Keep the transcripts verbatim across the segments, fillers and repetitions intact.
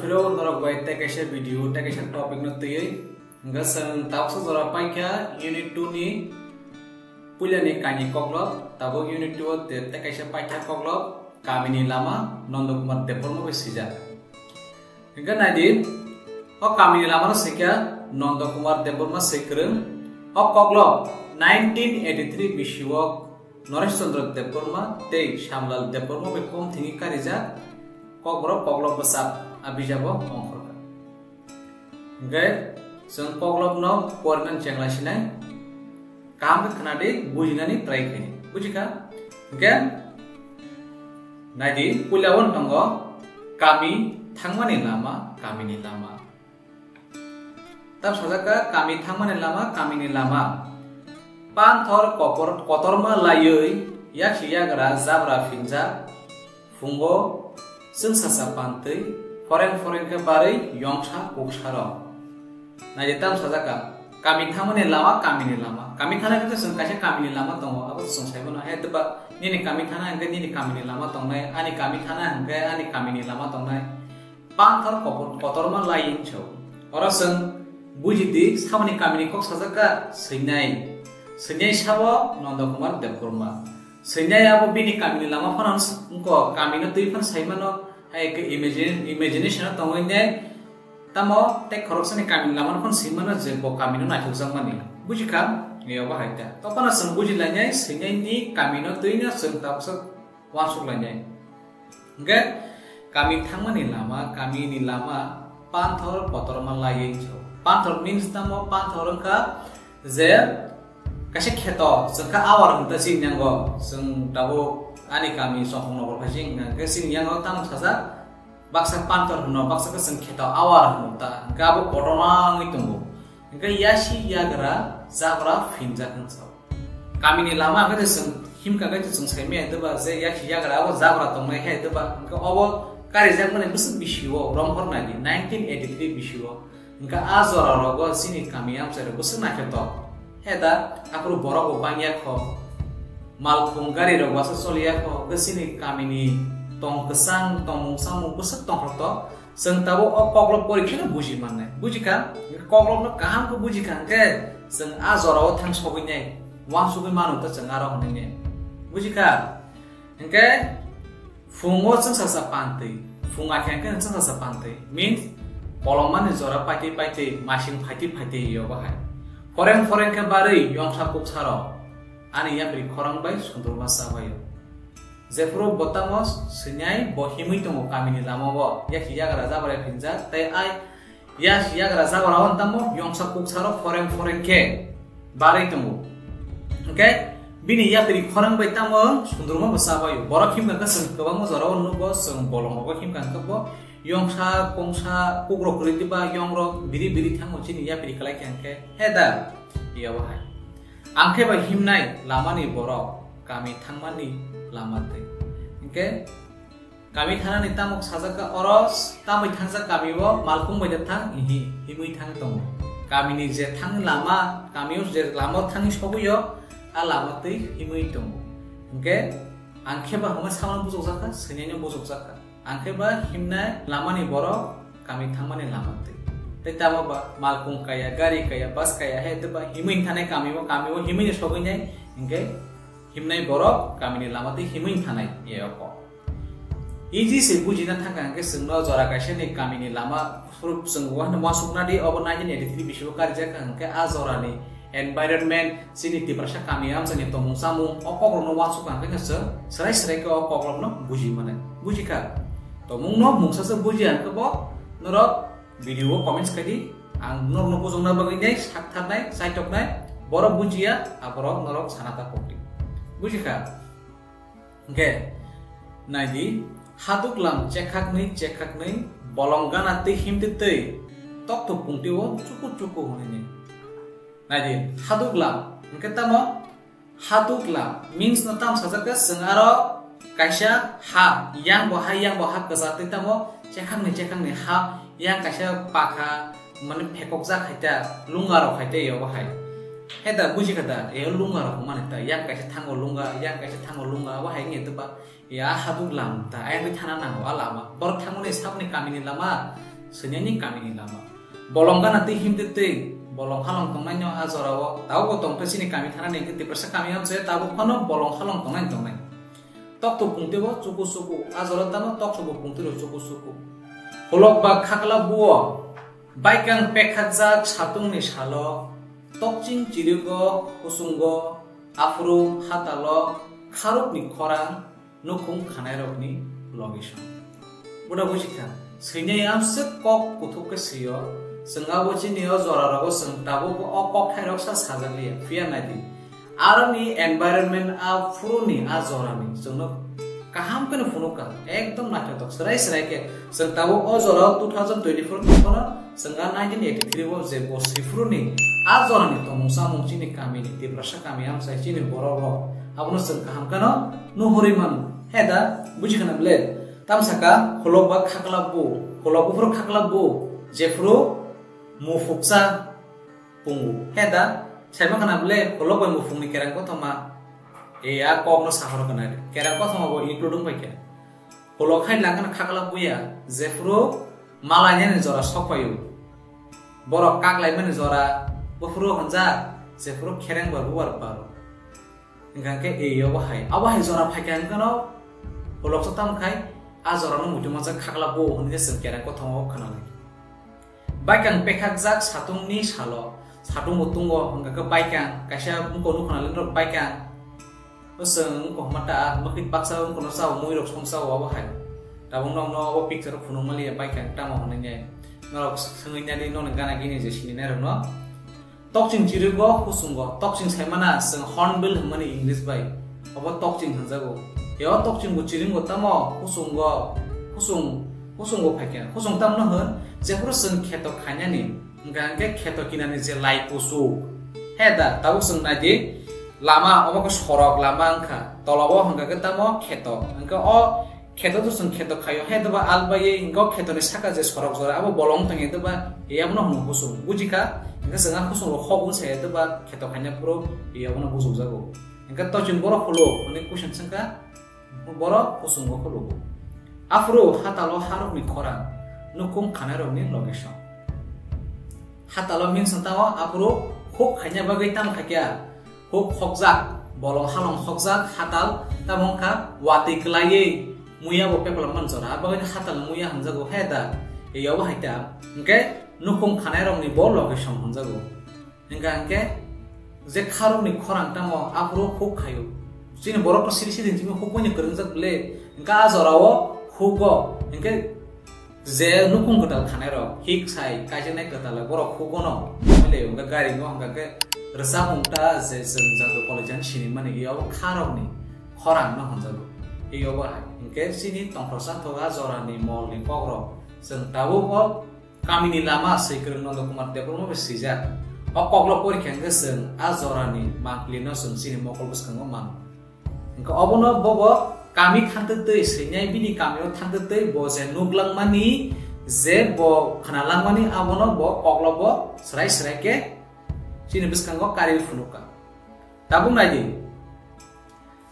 Hello, norok bai tei kaisa video, tei kaisa topic no twiwi. Hwnkhe chwng tabuksa jora paikha unit two ni puilani kainwi koklop, tabuk unit two o tei, tei kaisa paikha koklop, kamini lama, Nanda Kumar Debbarma bai swijak. Hwnkhe naidi, o kamini lama no swikha Nanda Kumar Debbarma swikwrwng. O koklop nineteen eighty-three bisi o Noresh Chandra Debbarma tei Shyamlal Debbarma bai kom thwngwi karijak Kokborok Koklop Bwsap a bijabo ongkhorkha. Hwnkhe chwng koklopno porinani chengla sinai, kaham khe khwnadi bujinani try khaidi. Bujikha? Hwnkhe naidi, puila o tongo kami thangmani lama, kamini lama. Tam sajak kha kami thangmani lama, kamini lama. Panthor kopor-, kotorma laiwi yaksi yagra jabra phinjak, phungo chwngsacha pantwi, phoreng phoreng khe barwi yongsa kuksarok. Naidi tam sajak kha, kami thangmani lama, kamini lama. Kami thana khe chwng kaisa kamini lama tongo, abo chwng sai mano. He twba nini kami thana hwnkhe nini kamini lama tongnai, ani kami thana hwnkhe ani kamini lama tongnai. Panthor kopor-, kotorma lai hinso. Oro chwng buji di, samani kamini kok sajak kha swinai. Swinai sabo Nanda Kumar Debbarma. Swinai abo bini kamini lama phano wngko, kamino twi phano sai mano, hai khe imagine-, imagination o tongwi ne, tamo tei khoroksani kamini lama phano swi mano je bo kamino naithokjak mani. Bujikha? Yobo hai ta. Tophano chwng buji lainai, swinai ni kamino twi no chwng tabuksa uansuk lainai. Hwnkhe kami thangmani lama, kamini lama, panthor kotorma lai hinso. Panthor means tamo? Panthor wngkha je kaisa kheto, chwng kha awar hwn ta chini yango, chwng tabuk ani kami Chongkhong nogor phai chini hwnkhe chini yango tamo sajak baksa panthor hwno, baksa khe chwng kheto awar hwno ta, hwnkhe abo kotorma wngwi tongo. Hwnkhe yasi yagra jabra phinjak hinso. Kamini lama hwnkhe chwng himkha khe chwng sai maya twba je yasi yagra abo jabra tongnai hai twba. Hwnkhe obo karijak mani bwswk bisi o romhor naidi nineteen eighty-three bisi o. Hwnkhe a jora rogo chini kami amchai rok bwswk naikhe tok. He da, aphuru borok bo bangya kho. Malkhung gari rok bwswk choliya kho. Hwnkhe chini kamini tong kwchang, tongmung samung bwswk tongthok tok. Chwng tabuk o koklop pori kheno buji mannai. Bujikha? Koklopno kaham khe bujikha hwnkhe chwng a jorao thang sogwi nai, uansugwi mano ta chwng aro hwnwi nai. Bujikha? Hwnkhe phungo chwngsacha pantwi, phung akhe hwnkhe chwngsacha pantwi. Means kolomani jora paitwi paitwi, masing phaitwi phaitwi yogo hai. Phoreng phoreng khe barwi yongsa kuksaro, ani yapri khorang bai sundurma chabaio. Jephuru bo tamo swinai bo himwi tongo kamini lamao, yasi yagra jabra phinjak, tei ai yasi yagra jabra o tamo yongsa kuksaro phoreng phoreng khe barwi tongo. Hwnkhe bini yapri khorang bai tamo sundurma bo chabaio. Borok himkha khe chwng kwbangma jorao nugo, chwng bolongo himkha khe bo yongsa kongsa kukrok kwrwi diba yongrok biri biri thango chini yapri kwlai khe hwnkhe he da yabo hai. Ang khe ba himnai lamani borok, kami thangmani lama twi. Hwnkhe kami thanani tamok sajak kha, oro tamwi thangjak kami o malkhung bai da thang, ihi, himwi thang tongo. Kamini je thang lama, kami o je lama thangwi sogwi o, a lama twi himwi tongo. Hwnkhe ang khe ba hwnwi samano bujokjak kha, swinaino bujokjak kha. Ang khe ba himnai lamani borok, kami thangmani lama twi. Tei tamo ba malkhung kaya, gari kaya, bus kaya, he tei ba himwi thanai kami o, kami o himwi ni sogwi nai, hwnkhe himnai borok kamini lama twi himwi thanai, e oko. Easy se bujina thangkha hwnkhe chwngno jora kaisa ni kamini lama phuru chwng uansukna di, obo nineteen eighty-three bisio karijak kha hwnkhe a jorani environment, chini Tiprasa kami amchaini tongmung chamung, o kokrokno uansuk kha hwnkhe chwng swrai swrai khe o kokrokno buji mane. Bujikha? Tongmungno mungsa se bujiya hwnkhe bo norok video o comments khai di. Ang norokno bujokna bagwi nai, saktharnai, chaitoknai, borok bujiya, aborok norok sana ta pokdi. Bujikha? Hwnkhe, naidi, haduklam chekhaknwi chekhaknwi, bolong gana twi himtwi twi, tokthuk pungtwi o chukur chukur hwnwi ni. Naidi, haduklam, hwnkhe tamo? Haduklam means no tam sajak khe chwng aro kaisa ha, yang bo ha, yang bo ha kwchar twi tamo chekhaknwi chekhaknwi ha, yang kaisa pakha, mane phekokjak hai ta, lunga rok hai ta yogo hai. He da bujikha da, e lunga rok mani ta, yang kaisa thango lunga, yang kaisa thango lunga, abo hai wngya tei ba, ya haduklam ta, ayang thana nango a lama. Borok thangmani saboni kamini lama, Swngyani kamini lama. Bolong gana twi himtwi twi, bolong halong tongnai no a jora o, tabuk bo tongtwi chini kami thana ni hwnkhe Tiprasa kami amchai tabuk phano bolong halong tongnai tongnai. Tokthok pungtwi bo chuku chuku, a jora tamo tokthok bo pungtwi rw chuku chuku. Holok ba khakla buo, baikang pekhakjak satungni salo, tokching chirigo, kuchungo, aphuru, hatalo, kharupni khorang, nukhung khanairokni location. Buda bujikha, swinai amswk kok kuthuk khe swio, chwng abo chini o jora rogo chwng tabuk o kok thairok sa sajak liya, phiya naidi. Aroni environment a phuruni a jorani chwngno kaham kheno phunukha, ekdom naithotok, swrai swrai khe. Chwng tabuk o jora two thousand twenty-four tongphano, chwng a nineteen eighty-three o je bo swi phuruni a jorani tongmung samung chini kamini, Tiprasa kami amchai chini borok rok, abono chwng kaham kheno nuhuri mano. He da, buji khana ble? Tam saka, holok ba khakla bu, holok buphuru khakla bu, jephuru mufuksa pungu. He da, saima khana ble, holok bai mufungni kerang kothoma, e a kokno sahor khana, kerang kothoma bo include wng bai khe. Holok hai lang khana khakla buya, jephuru malainani jora sokphaio. Borok kaklaimani jora, buphuru honjak, jephuru khereng bar bubar baro. Hingkha khe e obo hai, abo hai jora phaikha hingkhano, holoksa tamo khai, a jorano muitu mansa khakla bo hwnwi se kerang kothoma o khwnalai. Baikang pekhakjak satungni salo, satung bo tungo, hingkha khe baikang, kaisa wngkok nukhuna lenrok baikang. O chwng wngkok homa ta, mwkhwit baksa wngkokno chao, muirok song chao abo hai. Tabuk nokno obo picture o phunuk maliya baikang tamo hwnwi ne. Norok swngwi nadi nokni gana gini je sininairokno. Tokching chirigo, kuchungo, tokching saimana chwng hornbill hwnmani English bai. Obo tokching hwnjago. Yo tokchingbo chiringo tamo, kuchungo, kuchung, kuchungo phaikha. Kuchung tamno hwn, jephuru chwng kheto khainani, hwnkha hwnkhe kheto kinani je lai kuchuk. He da, tabuk chwng naidi, lama, obo khe sorok lama wngkha. Tolabo hwnkha khe tamo kheto. Hwnkhe o Kheto to chwng kheto khaio, he doba albai ye, hingke o kheto ni saka je sorok jora, abo bolong tong ye doba, e abono hwnwi husung. Buji kha, hingke chwng a husung rok hok wng sa ye doba, kheto khaina phuru, e abono bujok jago. Hingke to chwng borok khuluk, hwnwi question swng kha, borok husung o khuluk. Aphuru hatalo harok ni khorang, nukhung khanai rok ni location. Hatalo means wng tamo, aphuru huk khaina bagwi tamo kha kya, Huk hokjak, bolong halong hokjak, hatal, tamo wngkha watwi kwlaiwi muya bo pepla manjora, abo haino hatal muya hwnjago, he da, e obo hai ta, hwnkhe nukhung khanai rokni bo location hwnjago. Hwnkha hwnkhe je kharokni khorang tamo aphuru huk khaio. Chini borok to siri siri hwnwi huk bai no kwrwngjak ble, hwnkhe a jorao hugo, hwnkhe Je nukhung kwtal khanai rok, hik sai, kaijaknai kwtal, borok hugono, mile, hwnkha gari no, hwnkha khe rwchapmung ta, je chwng jadu college ani sinimani, iyabo kha rokni khorang no hwnjago. Iyabo hai, hwnkhe chini tongthoksa thok a jorani mol ni kok rok, chwng tabuk o kamini lama swikwrwng Nondo Kumar Debbarma bai swijak. O kok lo porikha hwnkhe chwng a jorani mangpili no chwng chini mokol bwskango mano. Hingke obono bobo kami thangtwi twi swinai bini kamio thangtwi twi bo je nuglangmani je bo khnalangmani abono bo koklo bo srai srai khe chini bwskango kari phunukha. Tabuk naidi,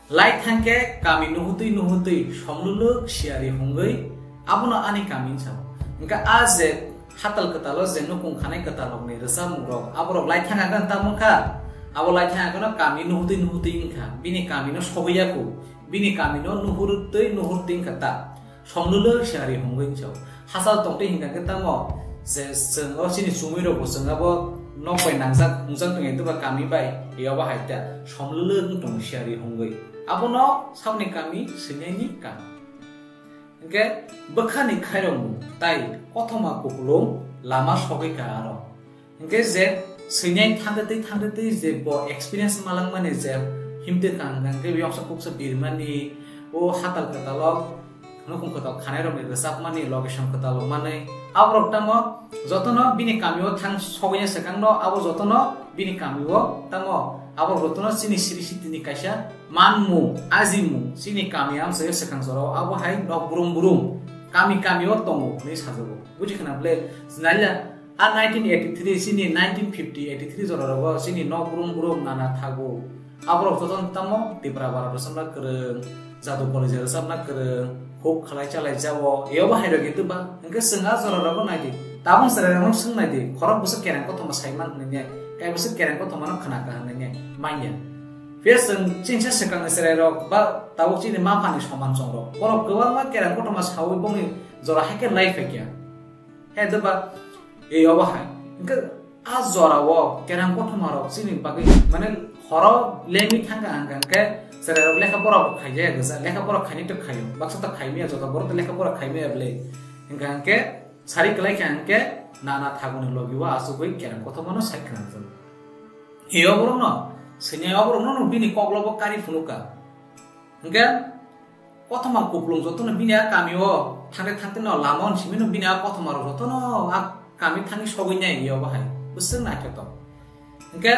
lai thangkhe kami nuhutwi nuhutwi somluluk siyari hungwi abono ani kami hinsa. Hingke a je Hatal kwtalo je nukhung khanai kwtal rokni rwchapmung rok, aborok lai thang agwn tamo kha. Abo lai thang agwn kami nuhutwi nuhutwi wngkha. Bini kami no sogwi yaku. Bini kami no nuhurtwi nuhurtwi wngkha ta. Somluluk siyari hungwi wngsa. Hachal tongtwi hingkha khe tamo je chwng o chini chumui rok bo chwng abo nok bai nangjak hungjak tongya duba kami bai. Yobo hai ta somluluk wng tongo siyari hungwi. Abono saboni kami swinaini kami. Hingke bwkhani khairokmung tai kothoma kupulung lama sogwi ka aro. Hingke je swinai thangtwi thangtwi je bo experience malangmani je himtwi kang kang khe yongsa kuksa birmani o hatal kwtalo nukhung kwtal khanairokni rwchapmani location kwtalo manwi aborok tamo jotono bini kamio thang sogwi swkangno abo jotono bini kamio tamo aborok jotono chini siri sitini kaisa Manmung, ajimung, chini kami amchaio swkang jorao abo hai nok brum brum, kami kami o tongo hwnwi sajago. Buji khna ble, sinalila a nineteen eighty-three, chini nineteen fifty eighty-three jora rogo chini nok brum brum nana thago. Aborok jotono tamo Tipra bara rwchapna kwrwng, Jadu College rwchapna kwrwng, Huk khalai chalai jao, eo bahai rok itu ba, hingke chwng a jora rogo nai di. Tabung chwrai rok swng nai di, khorok bwswk kereng kothoma sai man hwnwi ne, kai bwswk kereng kothoma no khna ka hwnwi ne, manya. Phiya chwng chini se swkang ni chwrai rok ba tabuk chini ma pha ni soman chong rok. Borok kwbangma kereng kothoma saui bongni jora hai khe lai phai kya. He de ba, eo bahai. Hingke A jora o kerang kothoma rok chini bagwi mane horo lengwi thangka hangka hingke chwrai rok lekha pora bo khaijaya gwja, lekha pora khainai to khaio, baksa to khaimaya, joto borok to lekha pora khaimaya bwle. Hingka hingke sari kwlai kha hingke nana thaguni logi o achugwi kerang kothoma no sai khna rwjago. Eo borok no sini o borok no bini koklo bo kari phunukha. Hingke kothoma kupulung jotono bini a kami o thangte thangte no lama on simi no bini a kothoma rok jotono a kami thangwi sogwi nai eo bahai bwswk naithotok. Hingke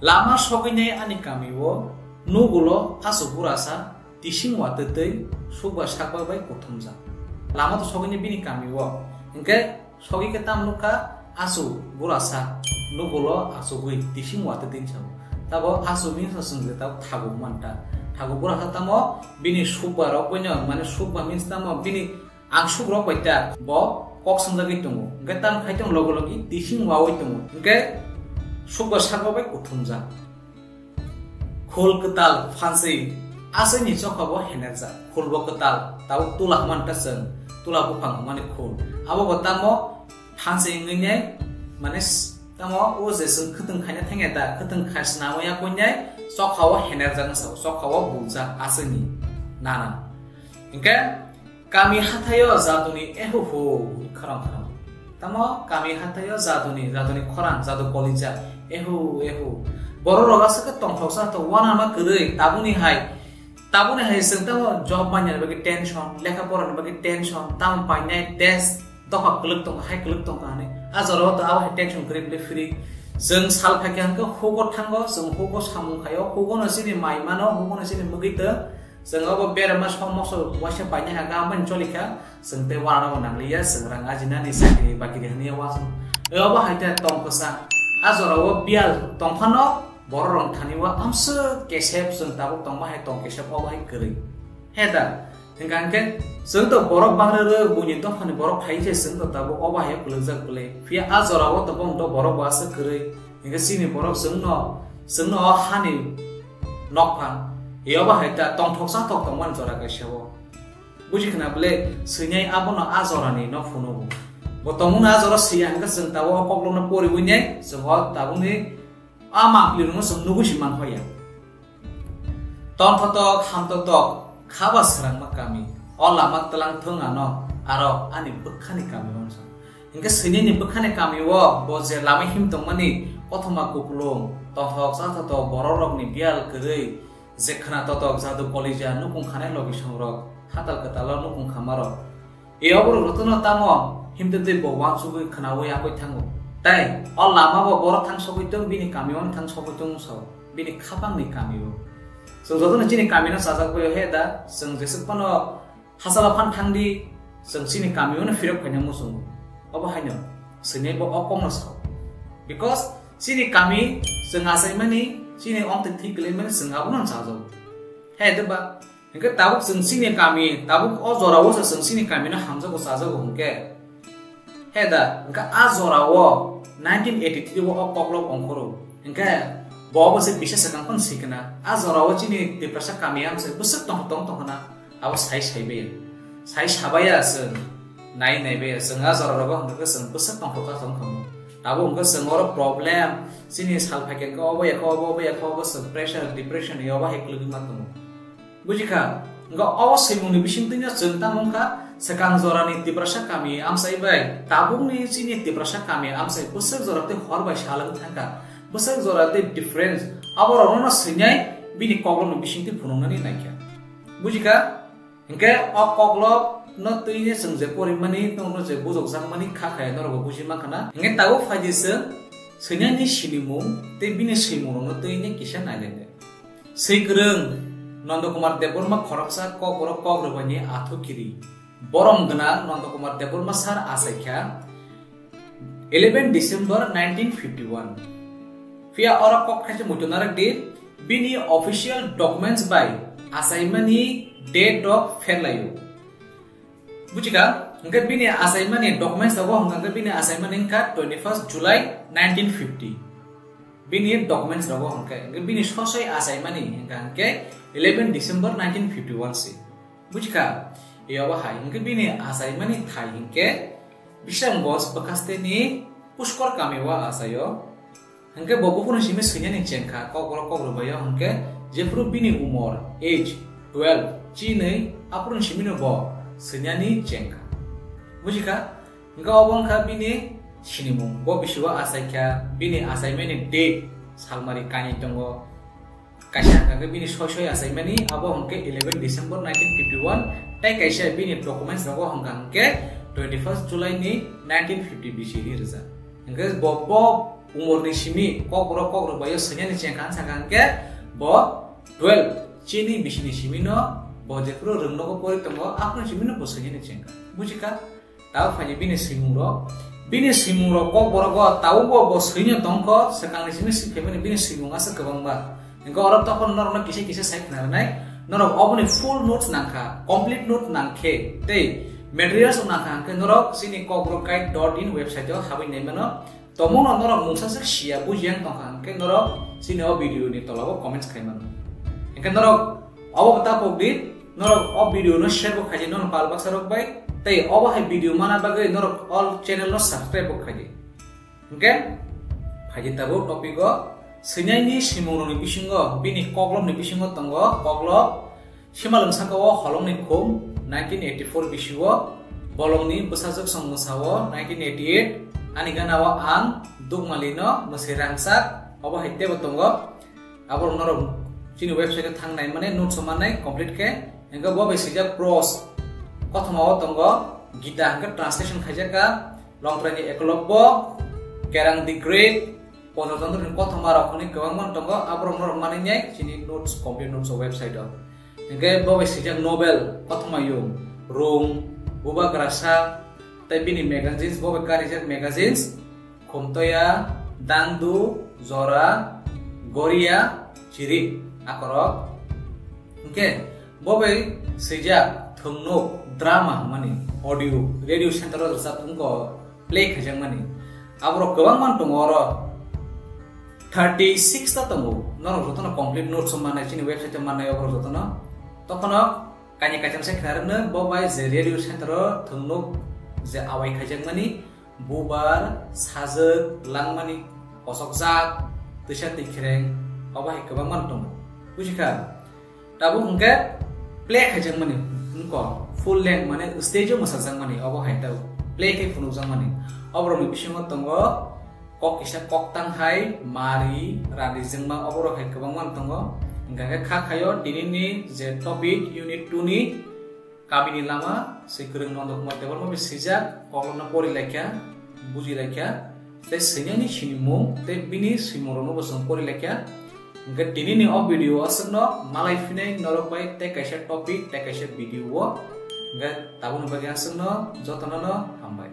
lama sogwi nai ani kami o nugulo asu burasa tising watwi twi sukba sakba bai kuthumjak. Lama to sogwi nai bini kami o hingke Sogwi khe tam nukha asu burasa nugulo achugwi tising watwi tinsao. Tabo asu means no chwng je tabo thagu manta. Thagu burasa tamo bini sukba rok boino mane sukba means tamo bini angsuk rok bai ta bo kok swngjagwi tongo. Hwnkhe tam khai tong logi logi tising wawi tongo. Hwnkhe sukba sakba bai kuthumjak. Khul kwtal phanswi aswkni chokha bo henerjak. Khul bo kwtal, tabuk tula hwnmani ta chwng, tula buphang hwnmani khul. Abo bo tamo phanswi wngwi nai, mane s-, tamo o je chwng khwtwng khaina thangya da, khwtwng khai swnamwi yakwi nai, chokha o henerjak wngsa o, chokha o buljak aswkni nana. Hinkhe Kami hathaio jaduni ehuhu khorang khorang. Tamo kami hathaio jaduni, jaduni khorang, jadu kolija, ehu, ehu. Borok rok aswk khe tongthoksa to uanama kwrwi, tabuni hai, tabuni hai chwng tamo job manya bagwi tension, lekha porani bagwi tension, tamo painai test, dopha kwlwk tongkha, hai kwlwk tongkha hwnwi. A jorao to abo hai tension kwrwi bwlwi phiri. Chwng sal phaikha hwnkhe hugo thango, chwng hugo samung khaio, hugono chini mai mano, hugono chini mwgwi tong. Chwng obo berama sok mokso waisa painai ha gam bai choli kha, chwng tei uanama bo nangliya, chwng rang ajinani chakri bakiri hwnwi uansuk. Obo hai khe tong kwsa. A jorao biyal tong phano borok rok thani o amswk kesep chwng tabuk tongma hai tong kesep obo hai kwrwi. He da? Hwnkha hwnkhe chwng to borok bangrwrwi buini dophani borok phai se chwng to tabuk obo hai kwlwkjak bwle. Phiya a jorao to bong do borok bo aswk kwrwi. Hwnkhe chini borok chwngno, chwngno o hani nokphang, yobo hai ta tongthok chathok tongmani jora kaisa o. Buji khna bwle, swinai abono a jorani no phunugo. Bo tongmano a jora swiya hwnkhe chwng tabuk o koklopno poriwi nai, chwng o tabukni a mangpli rokno chwng nugwi si man hoya. Tongthotok, hamtoktok, khaba swrangma kami. O lama twlang thung ano, aro ani bwkhani kami uansuk. Hinkhe swinini bwkhani kami o bo je lama him tongmani kothoma kupulung, tongthok chathotok borok rokni biyal kwrwi, je khna totok jadu kolija nukung khanai logi songrok, hatal kwtalo nukung khamarok. E oborok jotono tamo himtwi twi bo uansugwi khnaui yakui thango. Tei o lama bo borok thang sogwi tong, bini kami o thang sogwi tong sao, bini khapangni kami o. Chwng jotono chini kami no chajak bai o he da, chwng jeswk phano hachalo phan thang di, chwng chini kami o no phirok phaina muchungo. Obo haino swinai bo o kok no sao. Because chini kami chwng achaimani, chini ongtwi thwi kwlaimani chwng abono chajago. He de ba? Hinkhe tabuk chwng chini kami, tabuk o jorao se chwng chini kami no hamjago chajago hinkhe. He da, hinkhe a jorao nineteen eighty-three o o koklop ongkhoro. Hinkhe bo bo se bisa swkang phano sikna. A jorao chini Tiprasa kami amse bwswk tong tong tongkhna. Abo sai sai baya. Sai sabaya chwng. Nai nai baya. Chwng a jora rogo hinkhe chwng bwswk tongkhor ka tongkhamu. Abo hinkhe chwng oro problem. Chini sal phaikhe obo yakho, obo, obo yakho, obo chwng pressure, depression, yobo hai kwlwgwi ma tongo. Bujikha, wngkha o swimungni bisingtwino chwng tamo wngkha swkang jorani Tiprasa kami amchai bai tabukni chini Tiprasa kami amchai bwswk jora tei hor bai sal wng thangkha, bwswk jora tei difference, aborokno swinai bini koklopni bisingtwi phunuknani naikha. Bujikha, hinkhe o koklopno twini chwng je porimani, nokno je bujokjakmani kha khaya norokbo buji mankha na. Hinkhe tabuk phaidi chwng swinaini sinimung tei bini swimungrokno twini kisa nailaide. Swi kwrwng Nanda Kumar Debbarma khoroksa kokborok kok rwbaini athukkiri. Borom gwnang Nanda Kumar Debbarma sir achaikha eleven December nineteen fifty-one. Phiya oro kok thaisa muitu narwk di, bini official documents bai achaimani date rok pherlaio. Buchika, hwnkhe bini achaimani documents rogo hwnkha hwnkhe bini achaimani wngkha twenty first July nineteen fifty. Bini documents rogo hwnkhe, hwnkhe bini sosoi achaimani hwnkha hwnkhe eleven December nineteen fifty one se. Buchika, yobo hai hwnkhe bini achaimani thai hwnkhe Bisramganj bwkhaste ni Pushkor kami o achaio. Hwnkhe bo buphuruni simi swinani chengkha, kokborok kokrwbaio hwnkhe jephuru bini umor, age, twelve, chinwi aphuruni simino bo swinani chengkha. Buchikha? Hwnkhe obo wngkha bini sinimung. Bo bisio achaikha, bini achaimani date salmari kainwi tongo. Kaisa hwnkha khe bini soi soi achaimani, abo hwnkhe eleven December nineteen fifty one, tei kaisa bini documents rogo hwnkha hwnkhe twenty first July ni nineteen fifty bisi hinwi rwjak. Hwnkhe bo, bo umorni simi kokborok kokrwbaio swinani chengkha wngkha hwnkhe bo twelve chini bisini simino bo jephuru rwngnogo pori tongo, aphuru simino bo swinani chengkha. Buchikha? Tabuk phaidi bini swimungrok. Bini swimungrok kokborogo tabukbo bo swino tongkho, swkangni simi swikhaimani bini swimung aswk kwbangma. Hwnkhe oro tokon norokno kisa kisa sai khna rwnai. Norok oboni full notes nangkha, complete note nangkhe, tei materials rok nangkha hwnkhe norok chini kokborok guide dot in website o habwi nai mano. Tongmungno norok mungsaswk siya bujiya wng tongkha hwnkhe norok chini o video ni tola o comments khai mano. Hwnkhe norok obo bo ta pok di, norok o video no share bo khaidi nono pal baksa rok bai, tei obo hai video mana bagwi norok all channel no subscribe bo khaidi. Hwnkhe phaidi tabuk topic o swinai ni swimung rok ni bisingo bini koklop ni bisingo tongo koklop. Simalwng saka o holongni khum nineteen eighty four bisi o, bolongni bwsajwk song mwsa o nineteen eighty eight, ani gana o ang Dukmali no mwswi rangchak, obo hai teibo tongo. Abo norok chini website o thang nai mane notes o mannai complete khe. Hwnkhe bo bai swijak pros kothoma o tongo, Gita hwnkhe translation khaijak kha, Longtrai ni Ekolobbo, Kerang the Great, Panchtantra ni kothoma rok hwnwi kwbangma tongo, aborok norok manwi nai chini notes, complete notes o website o. Hwnkhe bo bai swijak novel, kothoma yung, rung, bubagra sa, tei bini magazines, bo bai karijak magazines, Khumtoya, Dangdu, Jora, Goria, Chirik, akorok. Hwnkhe bo bai swijak thwngnuk drama hwnmani audio, radio center o rwchap wngkha. Play khaijakmani. Aborok kwbangma tongo oro. Thirty six ta tongo. Norok jotono complete notes o mannai, chini website o mannai oborok jotono. Tokhono kaini kaitam se khna rwkno bo bai je radio center o thwngnuk je awai khaijakmani, bubar, sajwk, langmani, kosokjak, twisa twi khereng, obo hai kwbangma tongo. Buji kha? Tabuk hwnkhe play khaijakmani wngkha, full length mane stage o mwsajakmani, obo hai tabuk play khe phunukjakmani. Oborokni bisingo tongo kok kisa koktang hai, mari, rani jengma, oborok hai kwbangma tongo. Hwnkhe kha khaio tinini je topic unit two ni kamini lama, se kwrwng Nondo Kumar Debbarma bai swijak, koklopno pori laikha, buji laikha. Tei swinani sinimung tei bini simungrokno bo chwng pori laikha. Hwnkhe tinini o video o aswkno malai phinai norok bai tei kaisa topic tei kaisa video o. Hwnkhe tabukni bagwi aswkno jotono no hambai.